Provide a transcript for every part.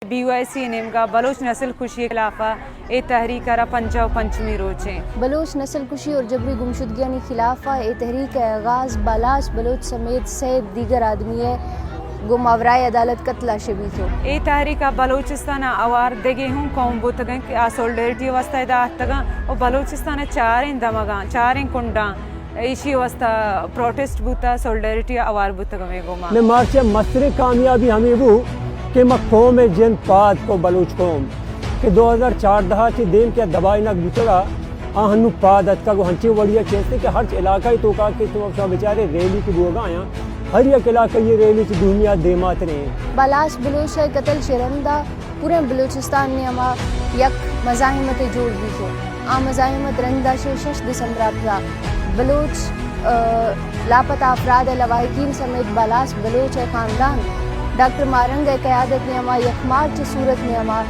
Be Y سی نیمگا بلوچ نسل کشی خلاف ءَ اے تحریک ءَ را پنجاہ و پنچمی روچ ایں۔ بلوچ نسل کشی اور جبری گمشدگیانی خلاف ءَ اے تحریک ءِ آغاز بالاچ بلوچ سمیت سئے دیگر آدمی ءِ گوں ماورائے عدالت قتل ءَ شہ بیتو۔ اے تحریک ءَ بلوچستان ءَ ہوار دگہ ہوں قوم بوتگاں کہ آ سولیڈریٹی ءِ واستہ ادا اتکگاں و بلوچستان ءِ چاریں دمگاں، چاریں کنڈاں ایشی ءِ واستہ پروٹسٹ بوتا، سولیڈریٹی ءَ ہوار بوتگ ہمے گوما۔ مئے مارچ ءِ مستریں کامیابی ہمے بو کہ ما قوم ءِ جند پاد کو، بلوچ قوم کہ دو ہزار چاردہ ءَ چہ دیم کہ دبائینگ بوتگ ءَ، آ ہنو پاد اتکگ و ہنچیں وڑی ءَ چہ استیں کہ ہرچ علاقہ ءِ توکا کہ تو شما بچارے ریلی کہ بوگا آیاں، ہر یک علاقہ ءِ ریلی چہ دومی ءَ دیما تریں۔ بالاچ بلوچ ءِ قتل شہ رندا پوریں بلوچستان نیاما یک مزاحمتے جوڑ بیتو۔ آ مزاحمت رندا شہ شش دسمبر ءَ پدا بلوچ، آ، لاپتہ افراد ءِ لواحقین سمیت بالاچ بلوچ ءِ خاندان ڈاکٹر ماہ رنگ ءِ قیادت نیاما یک مارچ ءِ صورت نیاما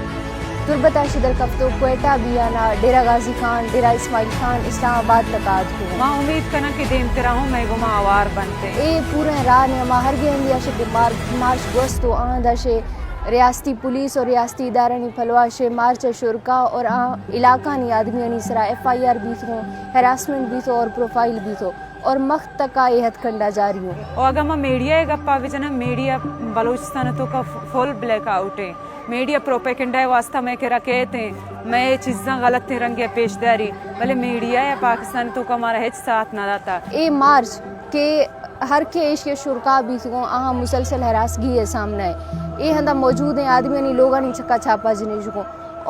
تربت ءَ شہ در کپتو کوئٹہ بیانا ڈیرہ غازی خان، ڈیرہ اسماعیل خان، اسلام آباد تک آتکو۔ ما امید کناں کہ دیمترا ہوں مئے گوما ہوار بنت۔ اے پوریں راہ نیاما ہر گیندی ءَ شہ مار-، مارچ گوستو آں دا شہ ریاستی پولیس اور ریاستی ادارانی پلوا شہ مارچ ءِ شرکا اور آ علاقانی آدمیانی سرا ایف آئی آر بیتو، ہراسمنٹ بیتو اور پروفائل بیتو اور مخت تکا اے ہتھکنڈا جاری ہوں۔ اور اگر ما میڈیا ءِ گپا بجناں، میڈیا بلوچستان ءِ توکا ف-، فل بلیک آؤٹ ایں۔ میڈیا پروپیگنڈا ءِ واستہ مئے کرا کیت ایں، مئے چیزاں غلطیں رنگے ءَ پیش داری، بلے میڈیا ءَ پاکستان ءِ توکا مارا ہچ ساتھ نہ داتا۔ اے مارچ کہ ہر کے ایشی ءِ شرکا بیتگوں، آہاں مسلسل ہراسگی ءِ سامنا ایں۔ اے ہندا موجودیں آدمیانی لوگانی چکا چھاپا جنیژگوں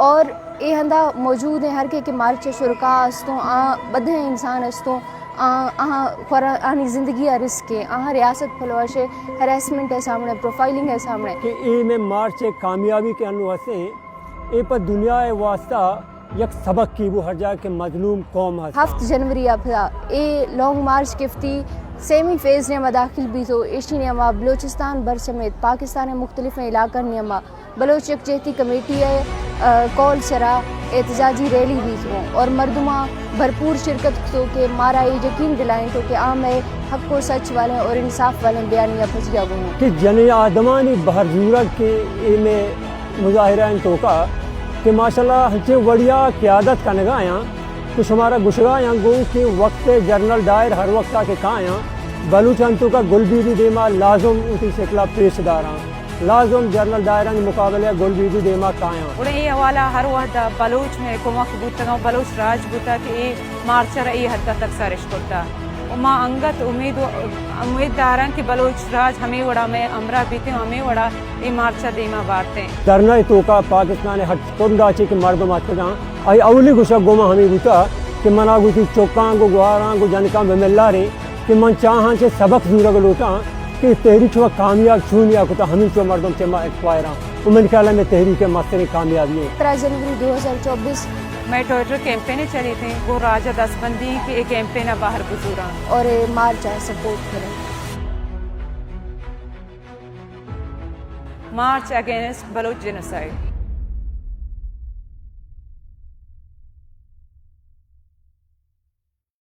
اور اے ہندا موجودیں ہر کے کہ مارچ ءِ شرکا استوں، آ بدہیں انسان استوں، آ، آہاں خورا-، آہانی زندگی ءَ رسک ایں، آہاں ریاست پلوا شہ ہراسمنٹ ءِ سامنا، پروفائلنگ ءِ سامنا۔ کہ اے مئے مارچ ءِ کامیابی کہ انو ہستیں، اے پہ دنیا ءِ واستہ یک سبق کی بو، ہر جاگہ کہ مظلوم قوم ہست۔ ہفت جنوری ءَ پدا اے لانگ مارچ گپتی سیمی فیز نیاما داخل بیتو، ایشی نیاما بلوچستان بھر سمیت پاکستان ءِ مختلفیں علاقہ نیاما بلوچ یکجہتی کمیٹی ءِ، آ، قول سرا احتجاجی ریلی بیتو اور مردماں بھرپور شرکت کتو کہ مارا اے یقین دلائینتو کہ آ مئے حق و سچ والیں اور انصاف والیں بیانیہ پجیا گوں۔ کہ جنیں آدمانی بہر زورگ کہ اے مئے مظاہرہ ءِ توکا کہ ماشاءاللہ ہنچیں وڑیا قیادت کنگا آیاں کہ شمارا گشگا آیاں گوں کہ وقت جنرل ڈائر ہر وقتا کہ کایاں، بلوچانی توکا گل بی بی دیما لازم وتی شکلا پیش داراں۔ لازم جنرل ڈائرانی مقابلہ ءَ گل بی بی دیما کایاں۔ گڑا اے حوالہ ہر وہد ءَ بلوچ مئے کمک بوتگاں، بلوچ راج بوتا کہ اے مارچ ءَ را اے حد ءَ تک سرش کرتا۔ و ما انگت امید و، امید داراں کہ بلوچ راج ہمے وڑا مئے ہمراہ بیتیں و ہمے وڑا اے مارچ ءَ دیما بارتیں۔ دھرنا ءِ توکا پاکستان ءِ ہر کنڈا چہ کہ مردم اتکگاں، آئی اولی گوشگ گوں ما ہمے بوتا کہ منا گوں وتی چکاں، گوں گوہاراں، گوں جنکاں بہ ملاریں کہ من چاہاں چہ سبق زورگ لوٹاں کہ تحریک شما کامیاب چونیا کتا، ہمینچو مردم چہ ما انسپائر آں۔ و من خیال ءَ مئے تحریک ءِ مستریں کامیابی ایں۔ ترا جنوری دو ہزار چوبیس مئے ٹویٹر کیمپین چلیت ایں، گوں راج ءَ دست بندی کہ اے کیمپین ءَ بہر بزوراں۔ اور اے مارچ ءَ سپورٹ کریں۔ مارچ اگینسٹ بلوچ جینوسائیڈ۔